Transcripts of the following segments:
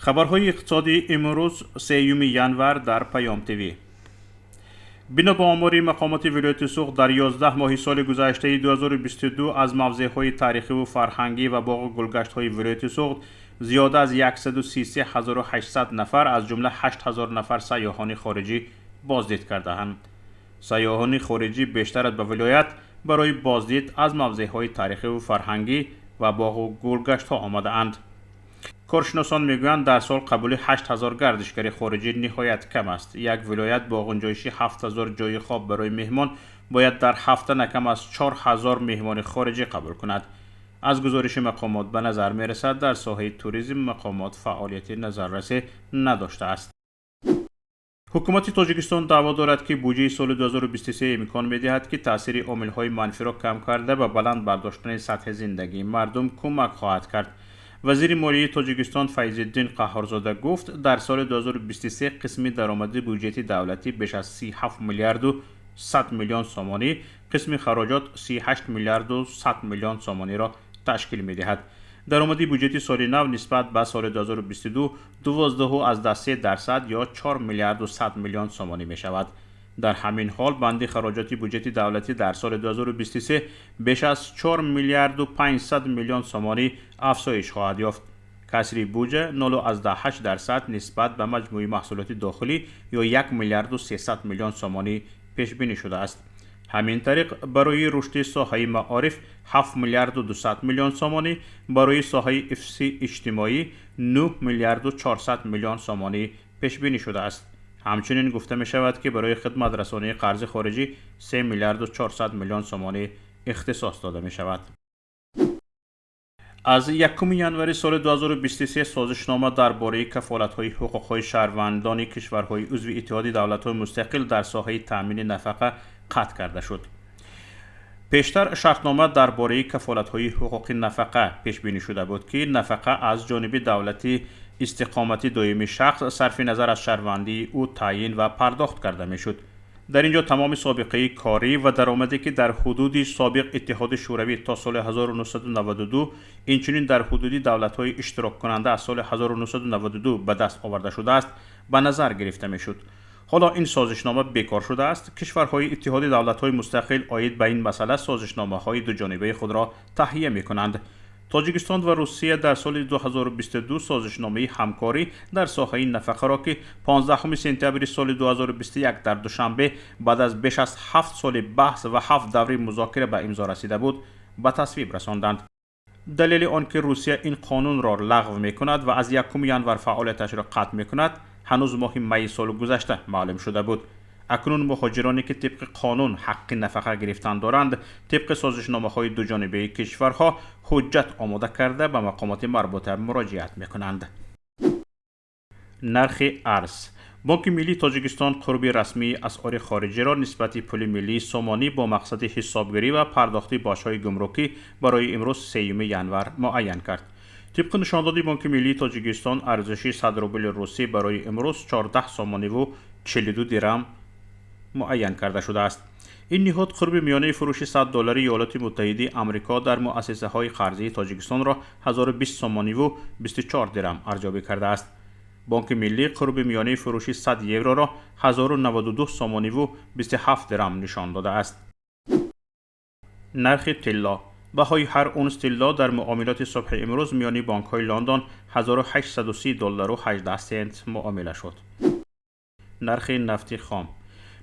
Хабарҳои иқтисодии имрӯз, 3 январ, дар Паём ТВ. Бино ба омори мақомоти вилояти Суғд, дар 11 моҳи соли гузаштаи 2022 аз мавзеъҳои таърихиву фарҳангӣ ва боғу гулгаштҳои вилояти Суғд зиёда аз 133 800 нафар, аз ҷумла 8000 нафар сайёҳони хориҷӣ боздид кардаанд. Сайёҳони хориҷӣ бештар ба вилоят барои боздид аз мавзеъҳои таърихиву фарҳангӣ ва боғу гулгаштҳо омадаанд. Коршиносон мегӯянд, дар сол қабули 8000 гардишгари хориҷӣ ниҳоят кам аст. Як вилоят бо ғунҷоиши 7000 ҷойи хоб барои меҳмон бояд дар ҳафта на кам аз 4000 меҳмони хориҷӣ қабул кунад. Аз гузориши мақомот ба назар мерасад, дар соҳаи туризм мақомот фаъолияти назаррасе надоштааст. Ҳукумати Тоҷикистон даъво дорад, ки буҷаи соли 2023 имкон медиҳад, ки таъсири омилҳои манфиро кам карда, ба баланд бардоштани сатҳи зиндагии мардум кӯмак хоҳад кард. Вазири молияи Тоҷикистон Файзиддин Қаҳҳорзода гуфт, дар соли 2023 қисми даромади буҷети давлатӣ беш аз 37 миллиарду 100 миллион сомонӣ, қисми хароҷот 38 миллиарду 100 миллион сомониро ташкил медиҳад. Даромади буҷети соли нав нисбат ба соли 2022 12,3% ё 4 миллиарду 100 миллион сомонӣ мешавад. Дар ҳамин ҳол банди хароҷоти буҷети давлатӣ дар соли 2023 беш аз 4 миллиарду 500 миллион сомонӣ афзоиш хоҳад ёфт. Касри буҷа 0,8% нисбат ба маҷмӯи маҳсулоти дохилӣ ё 1 миллиарду 300 миллион сомонӣ пешбинӣ шудааст. Ҳамин тариқ, барои рушди соҳаи маориф 7 миллиарду 200 миллион сомонӣ, барои соҳаи ҳифзи иҷтимоӣ 9 миллиарду 400 миллион сомонӣ пешбинӣ шудааст. Ҳамчунин гуфта мешавад, ки барои хидматрасонии қарзи хориҷӣ 3 миллиарду 400 миллион сомонӣ ихтисос дода мешавад. Аз 1 январи соли 2023 созишнома дар бораи кафолатҳои ҳуқуқҳои шаҳрвандони кишварҳои узви Иттиҳоди Давлатҳои Мустақил дар соҳаи таъмини нафақа қатъ карда шуд. Пештар шартнома дар бораи кафолатҳои ҳуқуқи нафақа пешбинӣ шуда буд, ки нафақа аз ҷониби давлати истиқомати доимии шахс сарфи назар аз шаҳрвандии ӯ таъйин ва пардохт карда мешуд. Дар ин ҷо тамоми собиқаи корӣ ва даромаде, ки дар ҳудуди собиқ Иттиҳоди Шӯравӣ то соли 1992, инчунин дар ҳудуди давлатҳои иштироккунанда аз соли 1992 ба даст оварда шудааст, ба назар гирифта мешуд. Ҳоло ин созишнома бекор шудааст. Кишварҳои Иттиҳоди Давлатҳои Мустақил оид ба ин масъала созишномаҳои дуҷонибаи худро таҳия мекунанд. Тоҷикистон ва Русия дар соли 2022 созишномаи ҳамкорӣ дар соҳаи нафақаро, ки 15 сентябри соли 2021 дар Душанбе баъд аз беш аз 7 соли баҳс ва ҳафт даври музокира ба имзо расида буд, ба тасвиб расонданд. Далели он ки Русия ин қонунро лағв мекунад ва аз 1 январ фаъолияташро қатъ мекунад, ҳанӯз моҳи майи соли гузашта маълум шуда буд. Акнун муҳоҷироне, ки тибқи қонун ҳаққи нафақа гирифтан доранд, тибқи созишномаҳои дуҷонибаи кишварҳо ҳуҷҷат омода карда, ба мақомоти марбута муроҷиат мекунанд. Нархи арз. Бонки Миллии Тоҷикистон қурби расмии асъори хориҷиро нисбати пули миллии сомонӣ бо мақсади ҳисобгирӣ ва пардохти боҷҳои гумрукӣ барои имрӯз, 3 январ, муайян кард. Тибқи нишондоди Бонки Миллии Тоҷикистон, арзиши 100 рубли русӣ барои имрӯз 14 сомониву 42 дирам муайян карда шудааст. Ин ниҳод қурби миёнаи фурӯши 100 доллари Иёлоти Муттаҳидаи Амрико дар муассисаҳои қарзии Тоҷикистонро 1020 сомониву 24 дирам арзёбӣ кардааст. Бонки Миллӣ қурби миёнаи фурӯши 100 евроро 1092 сомониву 27 дирам нишон додааст. Нархи тилло. Баҳои ҳар унс тилло дар муомилоти субҳи имрӯз миёни бонкҳои Лондон 1830 доллару 18 сент муомила шуд. Нархи нафти хом.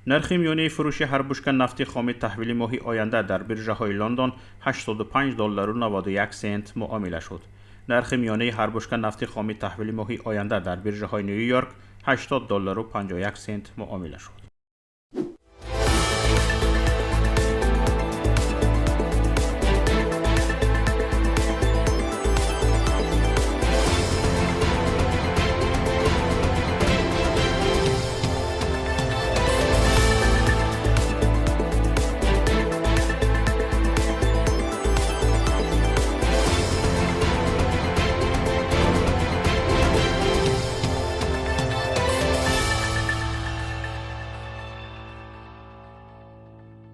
Нархи миёнаи фурӯши ҳар бушка нафти хоми таҳвили моҳи оянда дар биржаҳои Лондон 85 доллару 91 сент муомила шуд. Нархи миёнаи ҳар бушка нафти хоми таҳвили моҳи оянда дар биржаҳои Ню Йорк 80 доллару 51 сент муомила шуд.